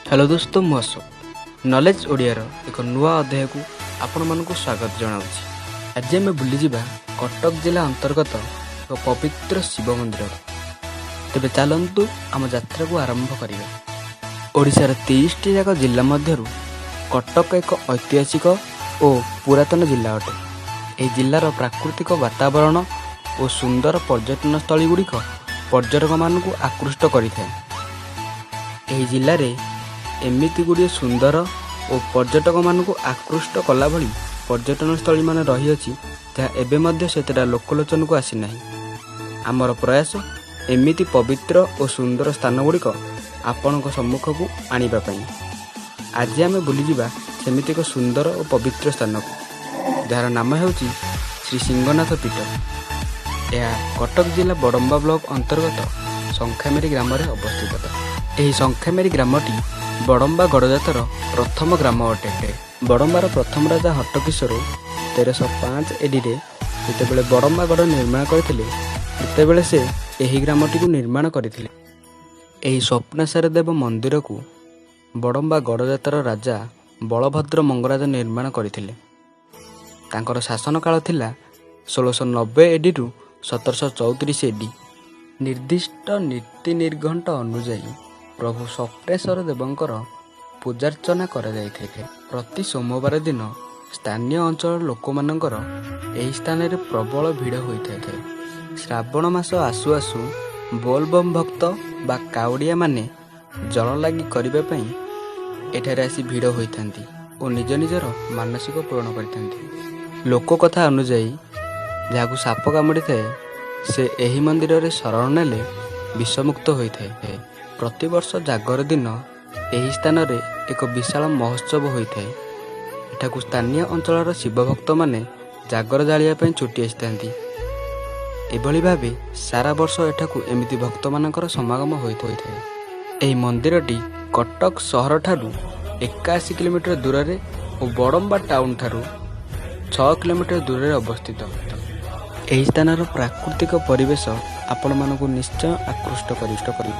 Hello ଦୋସ୍ତ, ମୁଁ Ashok. Knowledge ଓଡ଼ିଆର ଏକ ନୂଆ ଅଧ୍ୟାୟକୁ ଆପଣମାନଙ୍କୁ ସ୍ୱାଗତ ଜଣାଉଛି। ଆଜି ଆମେ ବୁଲିଯିବା କଟକ ଜିଲ୍ଲା ଅନ୍ତର୍ଗତ ଏକ ପବିତ୍ର ଶିବ ମନ୍ଦିରକୁ। ତେବେ ଚାଲନ୍ତୁ, ଆମ ଯାତ୍ରାକୁ ଆରମ୍ଭ କରିବା। ଓଡ଼ିଶାର 30ଟି ଯାକ ଜିଲ୍ଲା ମଧ୍ୟରୁ କଟକ ଏକ ଐତିହାସିକ ଓ ପୁରାତନ ଜିଲ୍ଲା ଅଟେ। ଏହି ଜିଲ୍ଲାର ପ୍ରାକୃତିକ ବାତାବରଣ ଓ ସୁନ୍ଦର ପର୍ଯ୍ୟଟନସ୍ଥଳୀ ଗୁଡ଼ିକ ପର୍ଯ୍ୟଟକମାନଙ୍କୁ ଆକୃଷ୍ଟ କରିଥାଏ। ଏହି ଜିଲ୍ଲାରେ ଏମିତି ଗୁଡ଼ିଏ ସୁନ୍ଦର ଓ ପର୍ଯ୍ୟଟକମାନଙ୍କୁ ଆକୃଷ୍ଟ କଲା ଭଳି ପର୍ଯ୍ୟଟନସ୍ଥଳୀମାନ ରହିଅଛି, ଯାହା ଏବେ ମଧ୍ୟ ସେତେଟା ଲୋକଲୋଚନକୁ ଆସିନାହିଁ। ଆମର ପ୍ରୟାସ ଏମିତି ପବିତ୍ର ଓ ସୁନ୍ଦର ସ୍ଥାନଗୁଡ଼ିକ ଆପଣଙ୍କ ସମ୍ମୁଖକୁ ଆଣିବା ପାଇଁ। ଆଜି ଆମେ ବୁଲିଯିବା ସେମିତି ଏକ ସୁନ୍ଦର ଓ ପବିତ୍ର ସ୍ଥାନକୁ, ଯାହାର ନାମ ହେଉଛି ଶ୍ରୀ ସିଂହନାଥ ପୀଠ। ଏହା କଟକ ଜିଲ୍ଲା ବଡ଼ମ୍ବା ବ୍ଲକ ଅନ୍ତର୍ଗତ ଶଙ୍ଖାମେରି ଗ୍ରାମରେ ଅବସ୍ଥିତ। ଏହି ଶଙ୍ଖାମେରି ଗ୍ରାମଟି ବଡ଼ମ୍ବା ଗଡ଼ଜାତର ପ୍ରଥମ ଗ୍ରାମ ଅଟେ। ବଡ଼ମ୍ବାର ପ୍ରଥମ ରାଜା ହଟ୍ଟକିଶୋର 1305 ଏଡ଼ିରେ ଯେତେବେଳେ ବଡ଼ମ୍ବା ଗଡ଼ ନିର୍ମାଣ କରିଥିଲେ, ସେତେବେଳେ ସେ ଏହି ଗ୍ରାମଟିକୁ ନିର୍ମାଣ କରିଥିଲେ। ଏହି ସ୍ୱପ୍ନେଶ୍ୱର ଦେବ ମନ୍ଦିରକୁ ବଡ଼ମ୍ବା ଗଡ଼ଜାତର ରାଜା ବଳଭଦ୍ର ମଙ୍ଗରାଜ ନିର୍ମାଣ କରିଥିଲେ। ତାଙ୍କର ଶାସନ କାଳ ଥିଲା 1690 ଏଡ଼ିରୁ 1734 ଏଡ଼ି। ନିର୍ଦ୍ଦିଷ୍ଟ ନୀତି ନିର୍ଘଣ୍ଟ ଅନୁଯାୟୀ ପ୍ରଭୁ ସ୍ୱପ୍ନେଶ୍ୱର ଦେବଙ୍କର ପୂଜାର୍ଚ୍ଚନା କରାଯାଇଥାଏ। ପ୍ରତି ସୋମବାର ଦିନ ସ୍ଥାନୀୟ ଅଞ୍ଚଳର ଲୋକମାନଙ୍କର ଏହି ସ୍ଥାନରେ ପ୍ରବଳ ଭିଡ଼ ହୋଇଥାଏ। ଶ୍ରାବଣ ମାସ ଆସୁ ଆସୁ ବୋଲବମ୍ ଭକ୍ତ ବା କାଉଡ଼ିଆମାନେ ଜଳଲାଗି କରିବା ପାଇଁ ଏଠାରେ ଆସି ଭିଡ଼ ହୋଇଥାନ୍ତି ଓ ନିଜ ନିଜର ମାନସିକ ପୂରଣ କରିଥାନ୍ତି। ଲୋକକଥା ଅନୁଯାୟୀ, ଯାହାକୁ ସାପ କାମୁଡ଼ିଥାଏ, ସେ ଏହି ମନ୍ଦିରରେ ଶରଣ ନେଲେ ବିଷମୁକ୍ତ ହୋଇଥାଏ। ପ୍ରତିବର୍ଷ ଜାଗର ଦିନ ଏହି ସ୍ଥାନରେ ଏକ ବିଶାଳ ମହୋତ୍ସବ ହୋଇଥାଏ। ଏଠାକୁ ସ୍ଥାନୀୟ ଅଞ୍ଚଳର ଶିବଭକ୍ତମାନେ ଜାଗର ଜାଳିବା ପାଇଁ ଛୁଟି ଆସିଥାନ୍ତି। ଏଭଳି ଭାବେ ସାରା ବର୍ଷ ଏଠାକୁ ଏମିତି ଭକ୍ତମାନଙ୍କର ସମାଗମ ହୋଇଥାଏ। ଏହି ମନ୍ଦିରଟି କଟକ ସହରଠାରୁ 81 କିଲୋମିଟର ଦୂରରେ ଓ ବଡ଼ମ୍ବା ଟାଉନ୍ ଠାରୁ 6 କିଲୋମିଟର ଦୂରରେ ଅବସ୍ଥିତ। ଏହି ସ୍ଥାନର ପ୍ରାକୃତିକ ପରିବେଶ ଆପଣମାନଙ୍କୁ ନିଶ୍ଚୟ ଆକୃଷ୍ଟ କରିବ।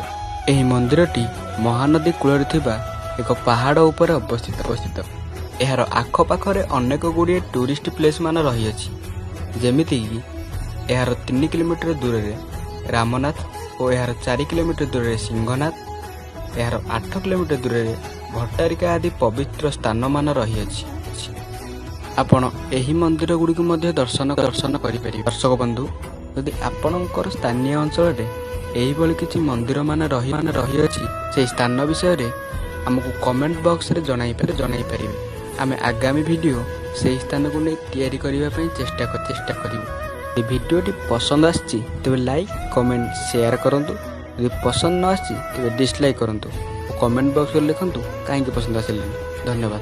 ଏହି ମନ୍ଦିରଟି ମହାନଦୀ କୂଳରେ ଥିବା ଏକ ପାହାଡ଼ ଉପରେ ଅବସ୍ଥିତ। ଏହାର ଆଖପାଖରେ ଅନେକ ଗୁଡ଼ିଏ ଟୁରିଷ୍ଟ ପ୍ଲେସ୍ ମାନ ରହିଅଛି, ଯେମିତିକି ଏହାର 3 କିଲୋମିଟର ଦୂରରେ ରାମନାଥ ଓ ଏହାର 4 କିଲୋମିଟର ଦୂରରେ ସିଂହନାଥ, ଏହାର 8 କିଲୋମିଟର ଦୂରରେ ଭଟ୍ଟାରିକା ଆଦି ପବିତ୍ର ସ୍ଥାନମାନ ରହିଅଛି। ଆପଣ ଏହି ମନ୍ଦିର ଗୁଡ଼ିକୁ ମଧ୍ୟ ଦର୍ଶନ କରିପାରିବେ। ଦର୍ଶକ ବନ୍ଧୁ, ଯଦି ଆପଣଙ୍କର ସ୍ଥାନୀୟ ଅଞ୍ଚଳରେ ଏହିଭଳି କିଛି ମନ୍ଦିରମାନ ରହିଅଛି, ସେହି ସ୍ଥାନ ବିଷୟରେ ଆମକୁ କମେଣ୍ଟ ବକ୍ସରେ ଜଣାଇ ପାରିବେ। ଆମେ ଆଗାମୀ ଭିଡ଼ିଓ ସେହି ସ୍ଥାନକୁ ନେଇ ତିଆରି କରିବା ପାଇଁ ଚେଷ୍ଟା କରିବୁ। ଯଦି ଭିଡ଼ିଓଟି ପସନ୍ଦ ଆସିଛି, ତେବେ ଲାଇକ୍, କମେଣ୍ଟ, ସେୟାର କରନ୍ତୁ। ଯଦି ପସନ୍ଦ ନ ଆସିଛି, ତେବେ ଡିସଲାଇକ୍ କରନ୍ତୁ ଓ କମେଣ୍ଟ ବକ୍ସରେ ଲେଖନ୍ତୁ କାହିଁକି ପସନ୍ଦ ଆସିଲାନି। ଧନ୍ୟବାଦ।